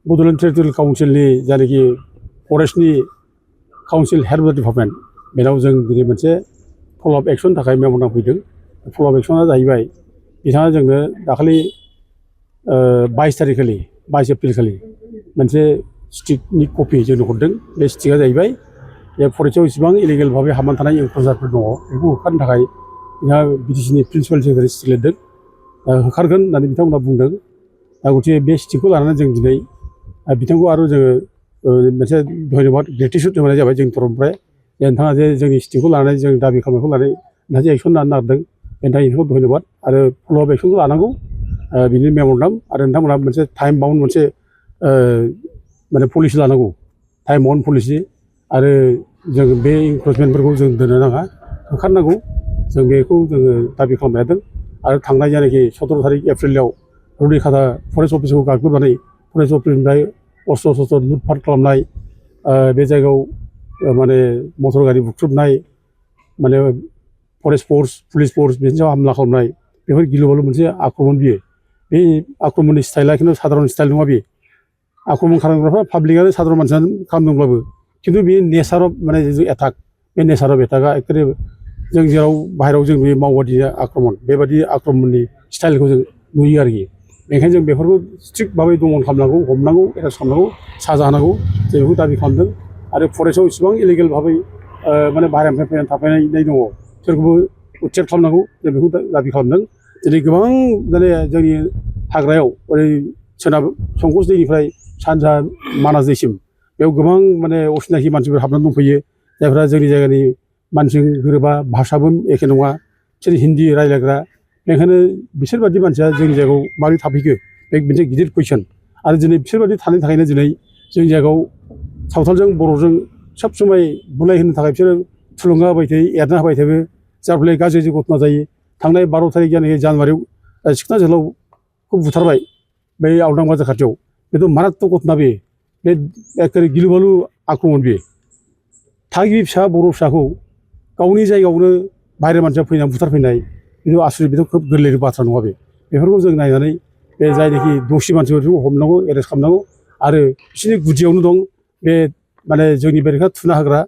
Bodoland territorial काउन्सिलनि जायनाखि फरेस्टनि council head of द department बेनाव जों दिनै मोनसे फल' आप एक्सननि थाखाय मेम'रेन्डाम फैदों। फल' आप एक्सना जाहैबाय बिथाङा जोंनो दाखालि 22 तारिख खालि 22 एप्रिल खालि मोनसे स्टिकनि कपि जोंनो हरदों। बे स्टिकआ जाहैबाय बे फरेस्टआव इसेबां इलिगेल भाबै हाबनानै थानाय एनक्ल'जारफोर दङ बेखौ होखारनो थाखाय बिथाङा बिटिसिनि प्रिन्सिपाल सेक्रेटारि स्टिक लिरदों, होखारगोन होननानै बिथांमोना बुंदों। दा गतिके बे स्टिकखौ लानानै जों दिनै बिथांखौ आरो जोङो मोनसे धन्यबाद ग्रेटिटिउड होनाय जाबाय जोंनि तरफनिफ्राय जे नोंथाङा जे जोंनि स्टिकखौ लानानै जों दाबि खालामनायखौ लानानै नोंथाङा जे एक्सन लानो नागिरदों बेनि थाखाय नोंथांखौ धन्यबाद आरो फल' आप एक्सनखौ लानांगौ बिनि मेम'रेन्डाम आरो नोंथांमोनहा मोनसे टाइम बाउन्ड मोनसे माने पलिसि लानांगौ, टाइम बाउन्ड पलिसि आरो जों बे इनक्रोचमेन्टफोरखौ जों दोननो नाङा, होखारनांगौ। जों बेखौ जोङो दाबि खालामनो हादों आरो थांनाय जायनाखि 17 तारिख एप्रिलाव रुनिखाता फरेस्ट अफिसखौ गाग्लोबनानै फरेस्ट अफिसनिफ्राय अस्त्र शस्त्र लुटपाट खालामनाय, बे जायगायाव माने मटर गारि बुख्रुबनाय, माने फरेस्ट फोर्स पुलिस फोर्स बिनि सायाव हामला खालामनाय बेफोर गिलु बालु मोनसे आक्रमण बियो। बे आक्रमणनि स्टाइला खिन्थु साधारन स्टाइल नङा बे। आक्रमण खालामग्राफ्रा पाब्लिकआनो साधारन मानसियानो खालामदोंब्लाबो खिन्थु बे नेचार अफ माने एटाक, बे नेचार अफ एटाकआ एखेबारे जों जेराव बाहेरायाव जों नुयो मावबादि आक्रमण बेबादि आक्रमणनि स्टाइलखौ जों नुयो आरोखि। बेनिखायनो जों बेफोरखौ स्ट्रिक्ट भाबै दमन खालामनांगौ, हमनांगौ, एरेस्ट खालामनांगौ, साजा होनांगौ जों बेखौ दाबि खालामदों। आरो फरेस्टआव इसेबां इलिगेल भाबै माने बाहेरानिफ्राय फैनानै थाफैनाय दङ बिसोरखौबो उच्चेद खालामनांगौ जों बेखौ दाबि खालामदों। दिनै गोबां माने जोंनि हाग्रायाव ओरै सोनाब संकस दैनिफ्राय सानजा मानास दैसिम बेयाव गोबां माने असिनाखि मानसिफोर हाबनानै दंफैयो जायफ्रा जोंनि जायगानि मानसिजों गोरोबा, भाषाबो एखे नङा, बिसोर हिन्दी रायज्लायग्रा। बेनिखायनो बिसोरबादि मानसिया जोंनि जायगायाव माबोरै थाफैखो बे मोनसे गिदिर कुइसन। आरो दिनै बिसोरबादि थानायनि थाखायनो दिनै जोंनि जायगायाव सावथालजों बर'जों सब समाय बुलाय होनो थाखाय बिसोरो थुलुंगा होबाय थायो, एरना होबाय थायो, जाय फले गाज्रि घटना जायो। थांनाय 12 तारिख जानुवारियाव सिखना जोहोलावखौ बुथारबाय बै आवदां बाजार खाथियाव, बेथ' मारात्मक घटना बे एखेबारे गिलु बालु आक्रमण बे। थागिबि फिसा बर' फिसाखौ गावनि जायगायावनो बाहेरा मानसिया फैनानै बुथारफैनाय बेथ' आसरित, बेथ' खोब गोरलै बाथ्रा नङा बे। बेफोरखौ जों नायनानै बे जायनाखि दसि मानसिफोरखौ हमनांगौ, एरेस्ट खालामनांगौ आरो बिसोरनि गुदियावनो दं बे माने जोंनि बेरेखा थुना होग्रा,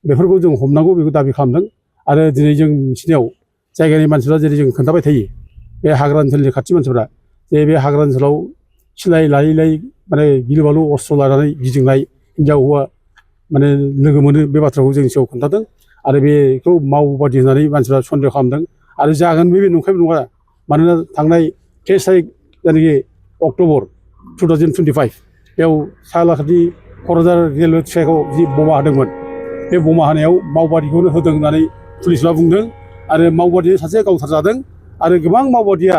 बेफोरखौ जों हमनांगौ बेखौ दाबि खालामदों। आरो दिनै जों मिथिनायाव जायगानि मानसिफ्रा जेरै जों खोन्थाबाय थायो बे हाग्रा ओनसोलनि खाथि मानसिफ्रा जे बे हाग्रा ओनसोलाव सिलाय लायै लायै माने गिलु बालु अस्त्र लानानै गिदिंनाय हिनजाव हौवा माने लोगो मोनो, बे बाथ्राखौ जोंनि सिगाङाव खोन्थादों। आरो बेखौ मावबादि होननानै मानसिफ्रा सन्देह खालामदों आरो जागोन बे नंखायबो नङा। मानोना थांनाय 23 तारिख जायनाखि अक्ट'बर 2025 बेयाव सालाखाथि क'क्राझार रेलवे ट्रेकआव जि बमा होदोंमोन, बे बमा होनायाव मावबादिखौनो होदों होननानै पुलिसआ बुंदों। आरो मावबादिया सासे गावथारजादों आरो गोबां मावबादिया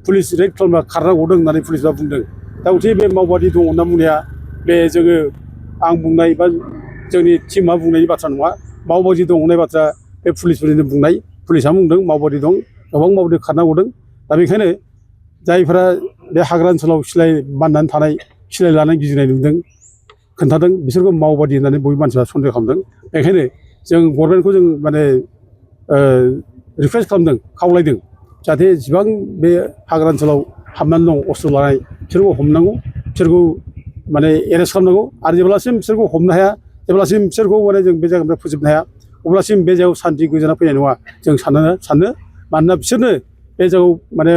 पुलिस रेड खालामना खारना गदों होननानै पुलिसआ बुंदों। दा गथिखे बे मावबादि दङ होनना बुंनाया बे जोङो आं बुंनाय बा जोंनि टिमा बुंनायनि बाथ्रा नङा, मावबादि दं होननाय बाथ्रा बे पुलिसफोरनिनो बुंनाय। पुलिसआ बुंदों मावबादि दं, गोबां मावबादि खारना गदों। दा बेखायनो जायफोरा बे हाग्रा ओनसोलाव सिलाय बाननानै थानाय, सिलाय लानानै गिदिंनाय नुदों, खोन्थादों, बिसोरखौ मावबादि होननानै बयबो मानसिफ्रा सन्देह खालामदों। बेखायनो जों गभर्नमेन्टखौ जों माने रिकुवेस्ट खालामदों, खावलायदों जाहाथे जेसेबां बे हाग्रा ओनसोलाव हाबनानै दं अस्त्र लानाय बिसोरखौ हमनांगौ, बिसोरखौ माने एरेस्ट खालामनांगौ। आरो जेब्लासिम बिसोरखौ हमनो हाया, जेब्लासिम बिसोरखौ माने जों बे जायगानिफ्राय फोजोबनो हाया, अब्लासिम बे जायगायाव सान्थि गोजोना फैनाय नङा जों सानो। मानोना बिसोरनो बे जायगायाव माने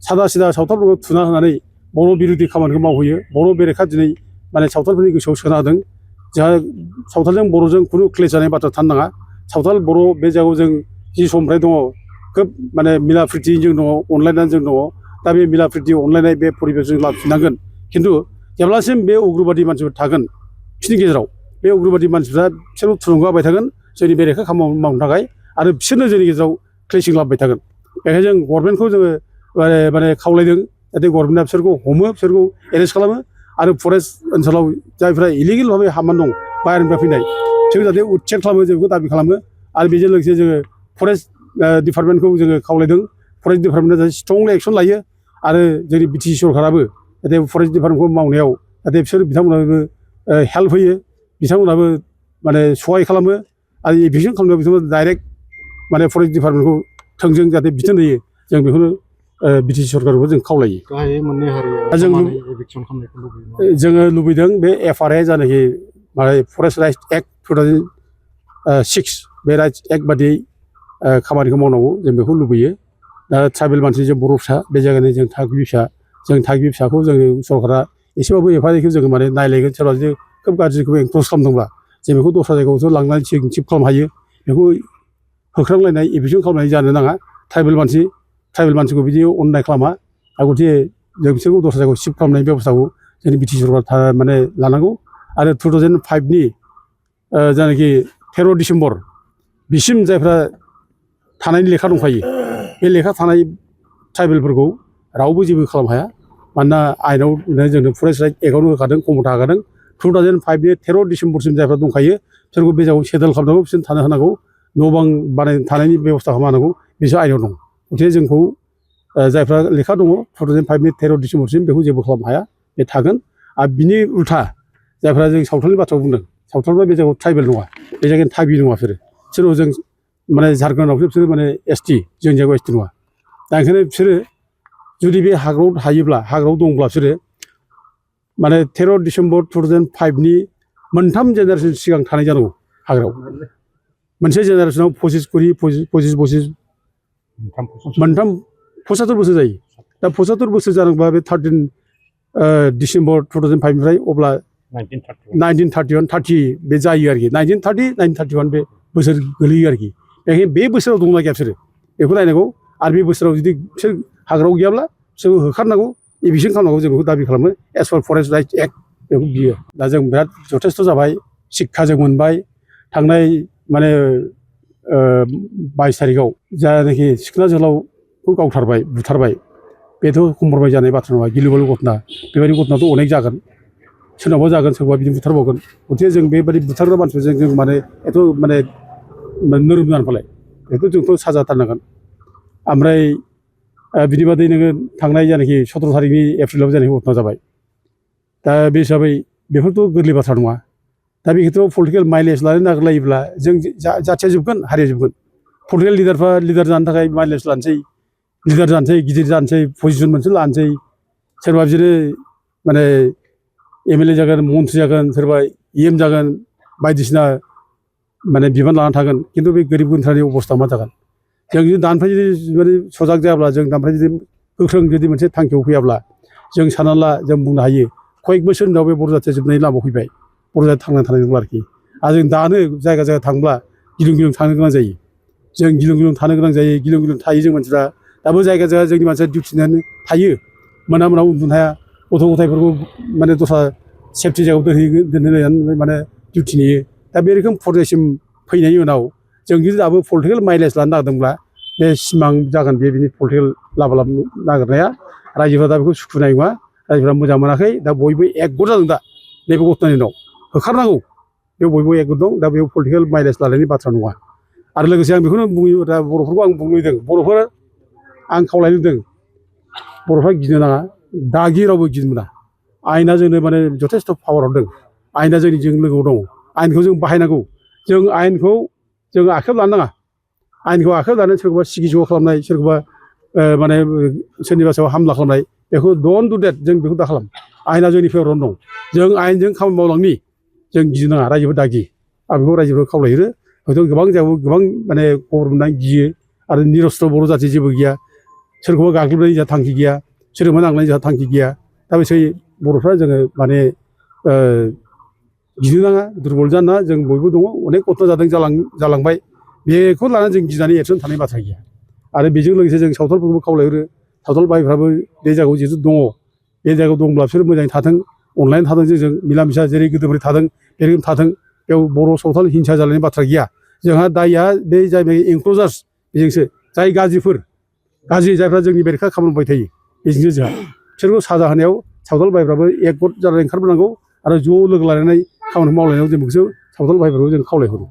सादा सिदा सावथालफोरखौ थुना होनानै बर' बिरुदि खामानिखौ मावहैयो। बर' बेरेखा दिनै माने सावथालफोरनि गोसोआव सोना होदों। जोंहा सावथालजों बर'जों खुनु क्लेश जानाय बाथ्रा थानो नाङा। सावथाल बर' बे जायगायाव जों जि समनिफ्राय दङ खोब माने मिला प्रिति जों दङ, अनलायनानै जों दङ। दा बे मिला प्रिति अनलायनाय बे परिबेस जों लाफिननांगोन। खिन्थु जेब्लासिम बे उग्रबादि मानसिफोर थागोन बिसोरनि गेजेराव, बे उग्रबादि मानसिफ्रा बिसोरखौ थुलुंगा होबाय थागोन जोंनि बेरेखा खामानि मावनो थाखाय, आरो बिसोरनो जोंनि गेजेराव क्लेसिं लाबोबाय थागोन। बेखायनो जों गभर्नमेन्टखौ जोङो माने खावलायदों जाहाथे गभर्नमेन्टआ बिसोरखौ हमो, बिसोरखौ एरेस्ट खालामो। आरो फरेस्ट ओनसोलाव जायफ्रा इलिगेल भाबै हाबनानै दं बाहेरनिफ्राय फैनाय, बिसोर जाहाथे उच्चेद खालामो, जों बेखौ दाबि खालामो। आरो बेजों लोगोसे जोङो फरेस्ट डिपार्टमेन्टखौ जोङो खावलायदों फरेस्ट डिपार्टमेन्टआ जाहाथे स्ट्रंलि एक्सन लायो। आरो जोंनि बिटिसि सरकाराबो जाहाथे फरेस्ट डिपार्टमेन्टखौ मावनायाव जाहाथे बिसोर बिथांमोनाबो हेल्प होयो, बिथांमोनाबो माने सहाय खालामो। आरो इभिकसन खालामनायाव बिथांमोना डाइरेक्ट माने फरेस्ट डिपार्टमेन्टखौ थोंजों जाहाथे बिथोन होयो, जों बेखौनो बिटिसि सरकारखौबो जों खावलायो गाहायै मोननै हारिया जों समानै एभिकसन खालामनायखौ लुबैयो जोङो लुबैदों बे FRA जानाखि फरेस्ट राइट्स एक्ट 2006 बे राइट्स एक्ट बादियै खामानिखौ मावनांगौ जों बेखौ लुबैयो दा ट्राइबेल मानसि जों बर' फिसा बे जायगानि जों थागिबि फिसाखौ जोंनि सरकारा एसेबाबो एफायखौ जोङो माने नायलायगोन सोरबा जुदि खोब गाज्रिखौ एनक्ल'ज खालामदोंब्ला जों बेखौ दस्रा जायगायावसो लांनानै थिग खालामनो हायो बेखौ होख्रांलायनाय एभिकसन खालामनाय जानो नाङा ट्राइबेल मानसिखौ बिदि अननाय खालामा आरो गथे जों बिसोरखौ दस्रा जायगायाव शिफ्ट खालामनायनि बेबस्थाखौ जोंनि बिटिसि सरकारा माने लानांगौ आरो 2005नि जायनाखि 13 डिसेम्बर बिसिम जायफ्रा थानायनि लेखा दंखायो बे लेखा थानाय ट्राइबेलफोरखौ रावबो जेबो खालामनो हाया मानोना आयेनाव जोंनो फरेस्ट राइट एक्टआवनो होखादों कमथा होखादों 2005नि 13 डिसेम्बरसिम जायफ्रा दंखायो बिसोरखौ बे जायगायाव सेटेल खालामनांगौ बिसोर थानो होनांगौ न' बां बानाय थानायनि बेबस्था खालामनांगौ बिसोर आयेनाव दं गथिखे जोंखौ जायफ्रा लेखा दङ 2005नि 13 डिसेम्बरसिम बेखौ जेबो खालामनो हाया बे थागोन आरो बिनि उल्था जायफ्रा जों सावथालनि बाथ्रा बुंदों सावथालफ्रा बे जायगायाव ट्राइबेल नङा बे जायगानि थागिबि नङा बिसोरो जों माने झारखन्डआवसो बिसोरो माने ST जोंनि जायगायाव ST नङा दा ओंखायनो बिसोरो जुदि बे हाग्रायाव थायोब्ला हाग्रायाव दंब्ला बिसोरो माने 13 डिसेम्बर 2005नि मोनथाम जेनेरेसन सिगां थानाय जानांगौ हाग्रायाव मोनसे जेनेरेसनाव 25 मोनथाम 75 बोसोर जायो दा 75 बोसोर जानांगौब्ला बे 13 डिसेम्बर 2005निफ्राय अब्ला 1931 30 बे जायो आरोखि 1930 1931 बे बोसोर गोलैयो आरोखि बेखायनो बे बोसोराव दंना गैया बिसोरो बेखौ नायनांगौ आरो बे बोसोराव जुदि बिसोर हाग्रायाव गैयाब्ला बिसोरखौ होखारनांगौ एभिकसन खालामनांगौ जों बेखौ दाबि खालामो एस पार फरेस्ट राइट्स एक्ट बेखौ बियो दा जों बिराद जथेस्थ' जाबाय शिक्षा जों मोनबाय थांनाय माने 22 तारिखआव जानाखि सिखोना जोहोलावखौ गावथारबाय बुथारबाय बेथ' कम्प्रमाइज जानाय बाथ्रा नङा गिलु-बालु घटना बेबायदि घटनाथ' अनेक जागोन सोरनावबा जागोन सोरबा बिदिनो बुथारबावगोन गथिखे जों बेबायदि बुथारग्रा मानसिफोरजों जों माने एथ' माने नोरोम जानो फालाय बेखौ जोंथ' साजा होथारनांगोन ओमफ्राय बिनि बादै नोङो थांनाय जानाखि 17 तारिखनि एप्रिलाव जानाखि घटना जाबाय दा बे हिसाबै बेफोरथ' गोरलै बाथ्रा नङा दा बे खेत्रआव पलिटिकेल माइलेज लानो नागिरलायोब्ला जों जाथिया जोबगोन हारिया जोबगोन पलिटिकेल लिडारफ्रा लिडार जानो थाखाय माइलेज लानोसै लिडार जानोसै गिदिर जानोसै पजिसन मोनसे लानोसै सोरबा बिदिनो माने MLA जागोन मन्थ्रि जागोन सोरबा EM जागोन बायदिसिना माने बिबान लानानै थागोन खिन्थु बे गोरिब गुन्द्रानि अबस्था मा जागोन जों जुदि दानिफ्राय जुदि माने सजाग जायाब्ला जों दानिफ्राय जुदि गोख्रों जुदि मोनसे थांखियाव फैयाब्ला जों सानना ला जों बुंनो हायो कयेक बोसोरनि उनाव बे बर' जाथिया जोबनायनि लामायाव फैबाय बर' जाथिया थांनानै थानाय नंला आरोखि आरो जों दानो जायगा जायगा थांब्ला गिलुं गिलुं थानो गोनां जायो जों गिलुं गिलुं थानो गोनां जायो गिलुं गिलुं थायो जों मानसिफ्रा दाबो जायगा जायगा जोंनि मानसिया डिउटि थायो मोना मोना उन्दुनो हाया गथ' गथायफोरखौ माने दस्रा सेफटि जायगायाव दोनहैनानै माने डिउटि नेयो दा बे रोखोम पर्यायसिम फैनायनि उनाव जों जुदि दाबो पलिटिकेल माइलेज लानो नागिरदोंब्ला बे सिमां जागोन बिनि पलिटिकेल लाबा नागिरनाया रायजोफ्रा दा बेखौ सुखुनाय नङा रायजोफ्रा मोजां मोनाखै दा बयबो एकगट जादों दा नैबे घटनानि उनाव होखारनांगौ बे बयबो एकगट दं दा बेयाव पलिटिकेल माइलेज लानायनि बाथ्रा नङा आरो लोगोसे आं बेखौनो बुङो दा बर'फोरखौ आं बुंनो लुबैदों बर'फोर आं खावलायनो लुबैदों बर'फ्रा गिनो नाङा दागि रावबो गिनो मोना आयेना जोंनो माने जथेस्थ' पावार हरदों आयेना जोंनिजों लोगोआव दङ आयेनखौ जों बाहायनांगौ जों आयेनखौ जों आखाइयाव लानो नाङा आयेनखौ आखाइयाव लानानै सोरखौबा सिगिज' खालामनाय सोरखौबा माने सोरनिबा सायाव हामला खालामनाय बेखौ डन्ट डु देट जों बेखौ दा खालाम आयेना जोंनि फेभरावनो दं जों आयेनजों खामानि मावलांनि जों गिनो नाङा रायजोफोर दागि आं बेखौ रायजोफोरखौ खावलायहरो हयथ' गोबां जायगायाव गोबां माने खबर मोननानै गियो आरो निरस्त्र बर' जाथि जेबो गैया सोरखौबा गाग्लोबनायनि जोंहा थांखि गैया सोरखौबा नांनायनि जोंहा थांखि गैया दा बिसोर बर'फ्रा जोङो माने गिनो नाङा दुरबल जानो नाङा जों बयबो दङ अनेक घटना जादों जालांबाय बेखौ लानानै जों गिनानै एक्सन थानाय बाथ्रा गैया आरो बेजों लोगोसे जों सावथालफोरखौबो खावलायहरो सावथाल भाइफ्राबो बे जायगायाव जिहेतु दङ बे जायगायाव दंब्ला बिसोर मोजाङै थाथों अनलाइन थाथों जों मिला मिसा जेरै गोदोनिफ्राय थादों बे रोखोम थाथों बेयाव बर' सावथाल हिंसा जालायनाय बाथ्रा गैया जोंहा दायआ बे जाय एनक्ल'जार्स बेजोंसो जाय गाज्रि जायफ्रा जोंनि बेरेखा खामानि मावबाय थायो बेजोंसो जोंहा बिसोरखौ साजा होनायाव सावथाल भाइफ्राबो एकगट जानानै ओंखारबोनांगौ आरो ज' लोगो लालायनानै खामानि मावलायनायाव जों बेखौसो सावथाल भाइफोरखौ जों खावलायहरो